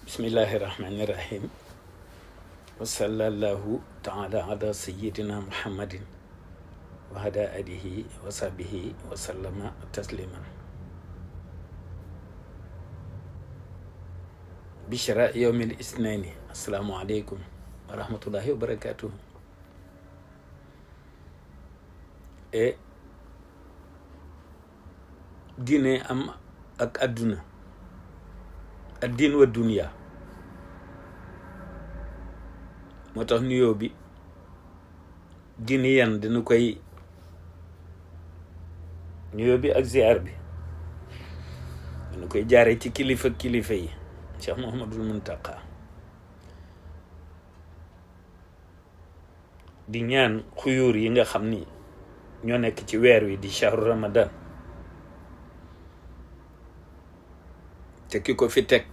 Bismillahirrahmanirrahim. Wa sallallahu ta'ala ala sayyidina Muhammadin wa ala alihi wa sahbihi wa sallama tasliman. Bishra yawmil isnaini. Assalamu alaikum wa rahmatullahi wa barakatuh. Diine am ak àdduna ad-diin wa dunya moo tax nuyoo bi diine yan dina koy nuyoo bi ak ziar bi dina koy jaare ci kilifa yi Cheikh Mouhamadul Muntaqa di ñaan xuyuur yi nga xam ni ñoo nekk ci weer wi di shahru ramadan te ki ko fi teg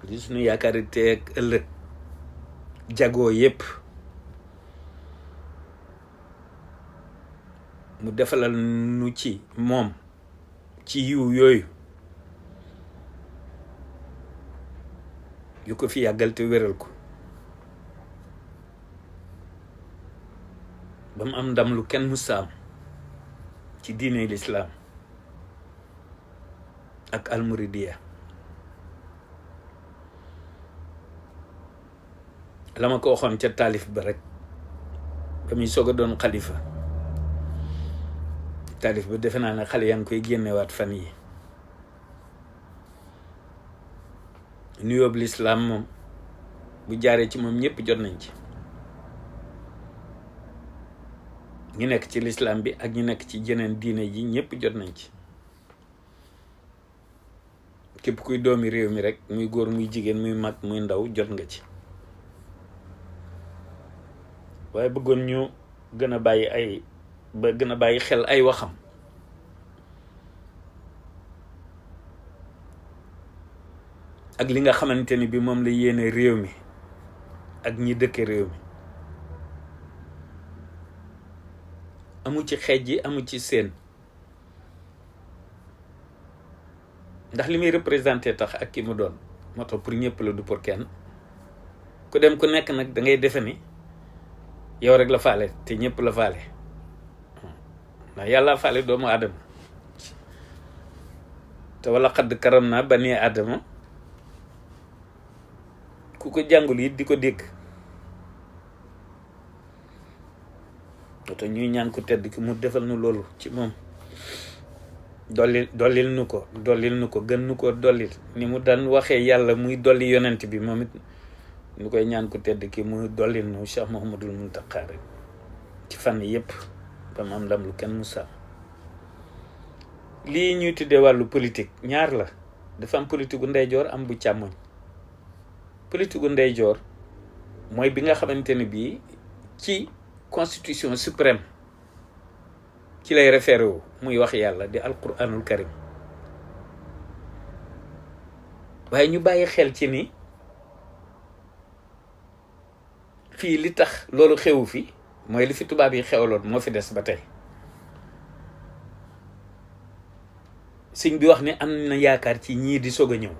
li suñu yaakaari teeg ëllëg jagoo yépp mu defalal nu ci moom ci yiw yooyu yu ko fi yàggal te wéral ko ba mu am ndam lu kenn musaam ci diine lislaam ak almuridiya la ma ko waxoon ca taalif ba rek ba muy soog a doon xalifa taalif ba defe naa ne xale yaa ngi koy génnewaat fan yi nuyoob lislaam moom bu jaaree ci moom ñëpp jot nañ ci ñu nekk ci lislaam bi ak ñu nekk ci jeneen diine ji ñëpp jot nañ ci képp kuy doomi réew mi rek muy góor muy jigéen muy mag muy ndaw jot nga ci waaye bëggoon ñu gën a bàyyi xel ay waxam ak li nga xamante ni bi moom la yéene réew mi ak ñi dëkke réew mi amu ci xeej ji amu ci seen ndax li muy représenté tax ak ki mu doon moo tax pour ñëpp la du pour kenn ku dem ku nekk nag da ngay defe ni yow rek la faale te ñëpp la faale ndax yàlla faale doomu aadama te wala xadd karam naa bani aadama ku ko jàngul it di ko dégg te ñuy ñaan ku tedd ki mu defal nu loolu ci moom dollil nu ko gën nu ko dollil ni mu daan waxee yàlla muy dolli yonent bi moom it ñu koy ñaan ku tedd ki mu dollil nu Cheikh Mouhamadul Muntaqa rek ci fànn yépp ba mu am ndam lu kenn musa lii ñuy tuddee wàllu politique ñaar la dafa am politique gu ndeyjoor am bu càmmoñ politique gu ndeyjoor mooy bi nga xamante ne bii ci constitution suprême ci lay référé wu muy wax yàlla di alquranul karim waaye ñu bàyyi xel ci ni fii li tax loolu xewu fi mooy li fi tubaab yi xewloon moo fi des ba tey sëñ bi wax ne am na yaakaar ci ñii di soog a ñëw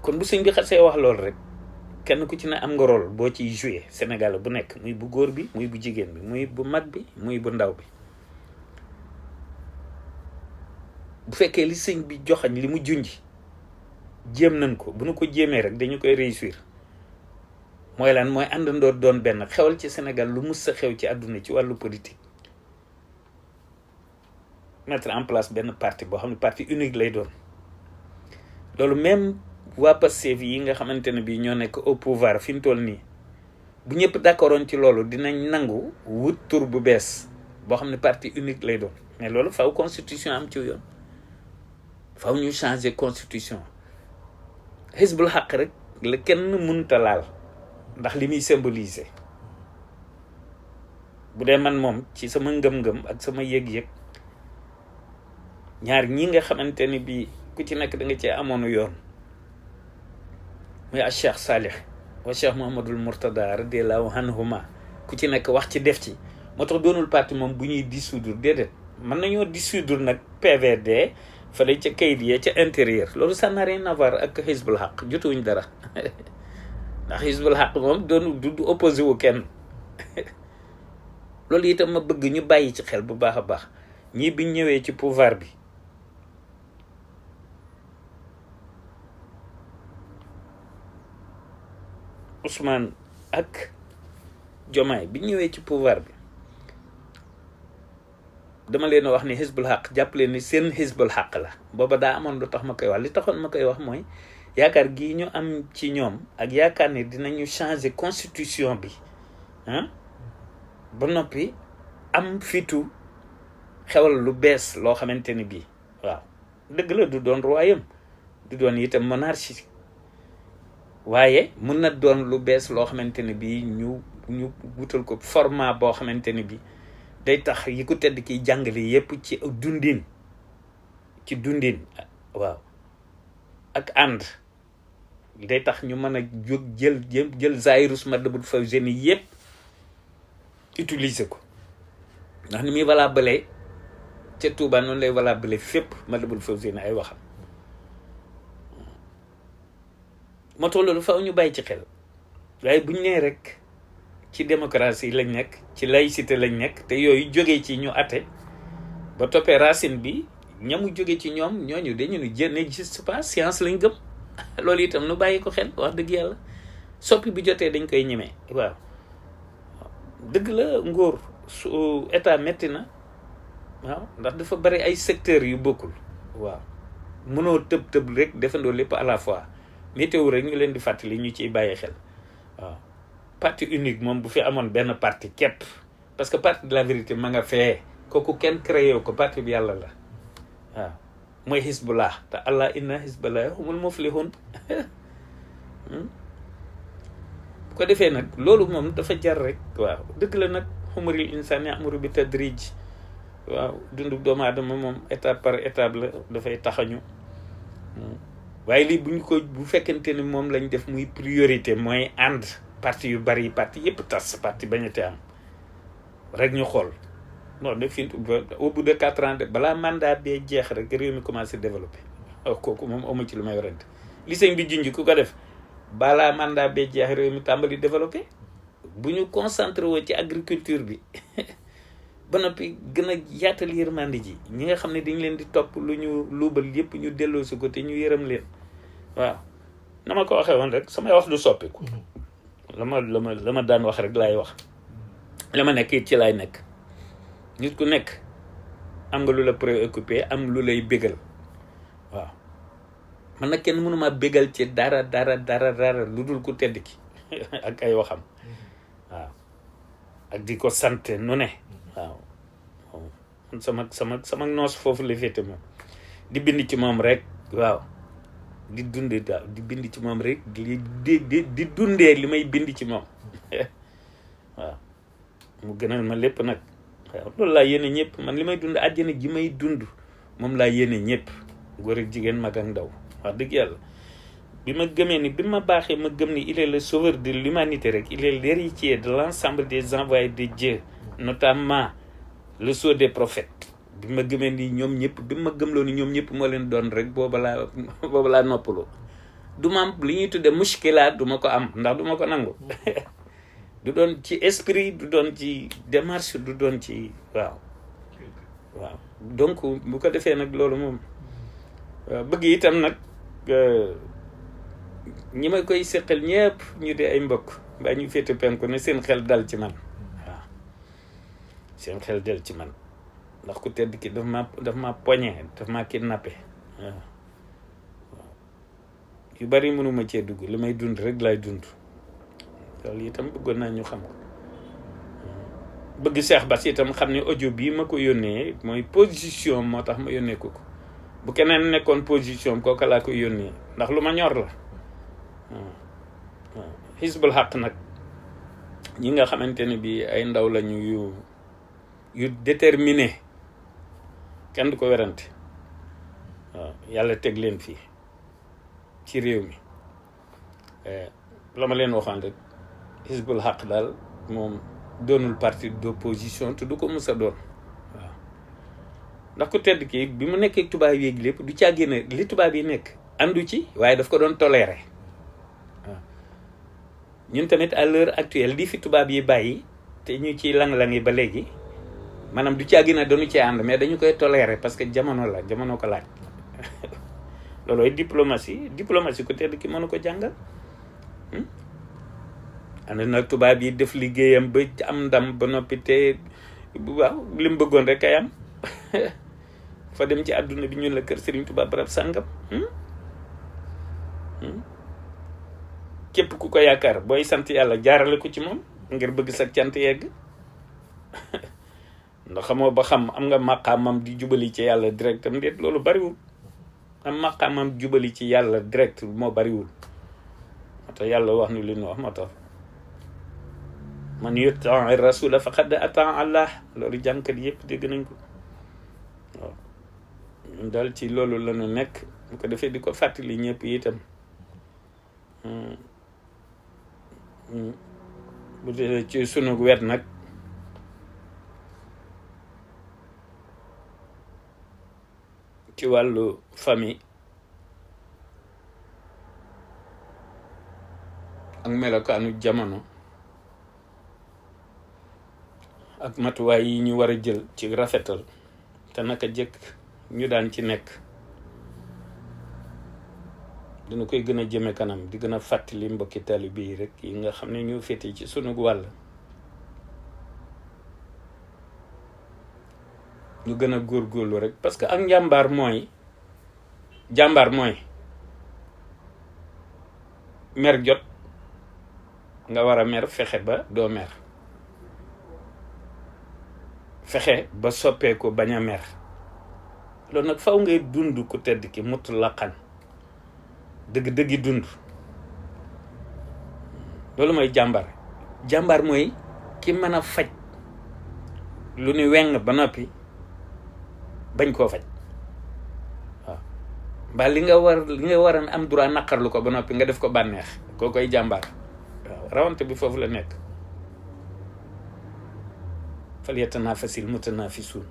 kon bu sëñ bi xasee wax loolu rek kenn ku ci ne am nga rôle boo ciy joué Sénégal bu nekk muy bu góor bi muy bu jigéen bi muy bu mag bi muy bu ndaw bi bu fekkee li sëñ bi joxañ li mu junj jéem nañ ko bu nu ko jéemee rek dañu koy réussir mooy lan mooy àndandoo doon benn xewal ci Sénégal lu mus sa xew ci àdduna ci wàllu politique mettre en place benn parti boo xam ne parti unique lay doon loolu même waa Pastef yi nga xamante ne bii ñoo nekk au pouvoir fi mu toll nii bu ñëpp d'accordoon ci loolu dinañ nangu wut tur bu bees boo xam ne parti unique lay doon mais loolu faw constitution am ci yoon faw ñu changer constitution xisbul xaq rek la kenn mënta laal ndax li muy symboliser bu dee man moom ci sama ngëm-ngëm ak sama yëg-yëg ñaar ñi nga xamante ni bii ku ci nekk da nga cee amoonu yoon muy a Cheikh Salih wa Cheikh Mouhamadul Mourtada radiallahu anhuma ku ci nekk wax ci def ci moo tax doonul parti moom bu ñuy dissoudre déedéet mën nañoo dissoudre nag PVD fële ca kayit ya ca intérieur loolu ça n'a rien à voir ak Hizbul Haq jotuwuñ dara ndax Hizbul Haq moom du opposé wu kenn loolu itam ma bëgg ñu bàyyi ci xel bu baax a baax ñii biñ ñëwee ci pouvoir bi Ousmane ak Diomaye biñ ñëwee ci pouvoir bi dama leen a wax ni Hizbul Haq jàpp leen ni seen Hizbul Haq la booba daa amoon lu tax ma koy wax li taxoon ma koy wax mooy yaakaar gii ñu am ci ñoom ak yaakaar ne dinañu changer constitution bi ba noppi am fitu xewal lu bees loo xamante ni bii waaw dëgg la du doon royaume du doon itam monarchie waaye mën na doon lu bees loo xamante ni bii ñu wutal ko format boo xamante ni bii day tax yi ko tedd kiy jàngale yépp ci dundin waaw ak ànd day tax ñu mën a jóg jël zairus Matlaboul Fawzeyni yépp utiliser ko ndax ni muy valable ca Touba noonu lay valable fépp Matlaboul Fawzeyni ay waxam moo tax loolu faaw ñu bàyyi ci xel waaye buñ nee rek ci démocratie lañ nekk ci laïcité lañ nekk te yooyu jógee ci ñu atte ba toppee racine bi ñamu jóge ci ñoom ñooñu dañu ne jën n'existe pas science lañ gëm loolu itam nu bàyyi ko xel wax dëgg yàlla soppi bi jotee dañ koy ñemee waaw dëgg la nguur su état metti na waaw ndax dafa bari ay secteurs yu bokkul waaw mënoo tëb rek defandoo lépp à la fois météo rek ñu leen di fàttali ñu ciy bàyyi xel waaw parti unique moom bu fi amoon benn parti képp parce que parti de la vérité ma nga fee kooku kenn créé ko parti bi yàlla la waaw mooy Hizbullah te allah inna Hizballah humul muflihun bu ko defee nag loolu moom dafa jar rek waaw dëgg la nag xumaril insaan ya'muru bi tadrij waaw dundu doomu aadama moom étape par étape la dafay taxañu waaye lii bu fekkente ni moom lañ def muy priorité mooy ànd parti yu bari parti yëpp tas parti bañate am rek ñu xool non de fi au bout de 4 ans balaa mandat bee jeex rek réew mi commencé développé kooku moom amu ci lu may warante li sëñ bi junj ku ko def balaa mandat bee jeex réew mi tàmbali développé bu ñu concentré woo ci agriculture bi ba noppi gën a yaatal yërmande ji ñi nga xam ne dañ leen di topp lu ñu luubal yëpp ñu delloo si ko te ñu yërëm leen waaw na ma ko waxee woon rek samay wax du soppiku la ma daan wax rek laay wax la ma nekk it ci laay nekk nit ku nekk am nga lu la préoccupé am lu lay bégal waaw man nag kenn mënuma bégal ci dara lu dul ku tedd ki ak ay waxam waaw ak di ko sant nu ne waaw man sama noos foofu la féete moom di bind ci moom rek waaw di dundee daal di bind ci moom rek di dundee li may bind ci moom waaw mu gënal ma lépp nag waaw loolu laa yéene ñëpp man li may dund àjjana ji may dund moom laa yéene ñëpp góor ak jigéen mag ak ndaw wax dëgg yàlla bi ma gëmee ni bi ma baaxee ma gëm ni il est le sauveur de l'humanité rek il est l'héritier de l'ensemble des envoyés de Dieu notamment le sceau des prophètes bi ma gëmee ni ñoom ñëpp bi ma gëmloo ni ñoom ñëpp moo leen doon rek booba laa noppaloo du ma am li ñuy tudde mushkilaat du ma ko am ndax du ma ko nangu du doon ci esprit du doon ci démarche du doon ci waaw donc bu ko defee nag loolu moom bëgg itam nag ñi ma koy seqal ñëpp ñu di ay mbokk mbaa ñu féete penku ne seen xel dal ci man waaw seen xel dal ci man ndax ku tedd ki daf ma poñe daf ma kidnappé waaw yu bari mënuma cee dugg li may dund rek laay dund loolu itam bëggoon naa ñu xam ko bëgg Cheikh Bass itam xam ne audio bii ma ko yónnee mooy position moo tax ma yónnee ko bu keneen nekkoon position kooka laa koy yónnee ndax lu ma ñor la waaw Hizbul Haq nag ñi nga xamante ne bi ay ndaw lañu yu déterminé kenn du ko werante waaw yàlla teg leen fii ci réew mi la ma leen waxoon rek Hizbul Haq daal moom doonul parti d'opposition te du ko mës a doon waaw ndax ku tedd kii bi mu nekkee tubaab yi lépp du caa génne li tubaab yi nekk andu ci waaye daf ko doon toléré waaw ñun tamit à l'heure actuelle li fi tubaab yi bàyyi te ñu ci lang-lang yi ba léegi maanaam du caa génne dañu ci ànd mais dañu koy toléré parce que jamono la jamono ko laaj loolooy diplomatie ku tedd ki mënu ko jàngal ànd nag tubaab yi def liggéeyam ba am ndam ba noppi te waaw li mu bëggoon rek kay am fa dem ci àdduna bi ñun la kër Serigne Touba barab sàngam képp ku ko yaakaar booy sant yàlla jaarale ko ci moom ngir bëgg sa cant yegg ndax xamoo ba xam am nga maqaamam di jubali ci yàlla direct am déet loolu bariwul am maqaamam jubali ci yàlla direct moo bariwul moo tax yàlla wax ni li ñu wax moo tax man yutaa rasula faqad ata Allah loolu jànkat yëpp dégg nañ ko waaw ñun daal ci loolu la ñu nekk bu ko defee di ko fàttali ñëpp itam bu dee ci sunu wet nag ci wàllu famille ak melokaanu jamono ak matuwaay yi ñu war a jël ci rafetal te naka jëkk ñu daan ci nekk dina koy gën a jëme kanam di gën a fàttali mbokki taalibe yi rek yi nga xam ne ñu féete ci sunu wàll ñu gën a góorgóorlu rek parce que ak jàmbaar mooy mer jot nga war a mer fexe ba doo mer fexe ba soppeeku bañ a mer loolu nag faw ngay dund ku tedd ki mut laqan dëgg-dëggi dund loolu mooy jàmbaar mooy ki mën a faj lu ni weng ba noppi bañ koo faj waaw mbaa li nga war a am droit naqarlu ko ba noppi nga def ko bànneex koo koy jàmbaar waaw rawante bi foofu la nekk fal yatanafasil mutanafisuun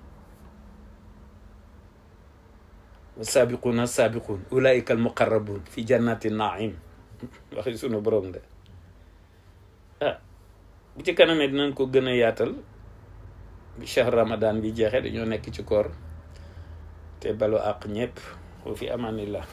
wa saabiquuna saabiquun ulaika al muqarrabuun fi jannati naim waxi sunu borom de bu ci kanamee dinañ ko gën a yaatal bi shahr ramadan bi jeexee dañoo nekk ci koor te balu àq ñëpp wa fi amanillah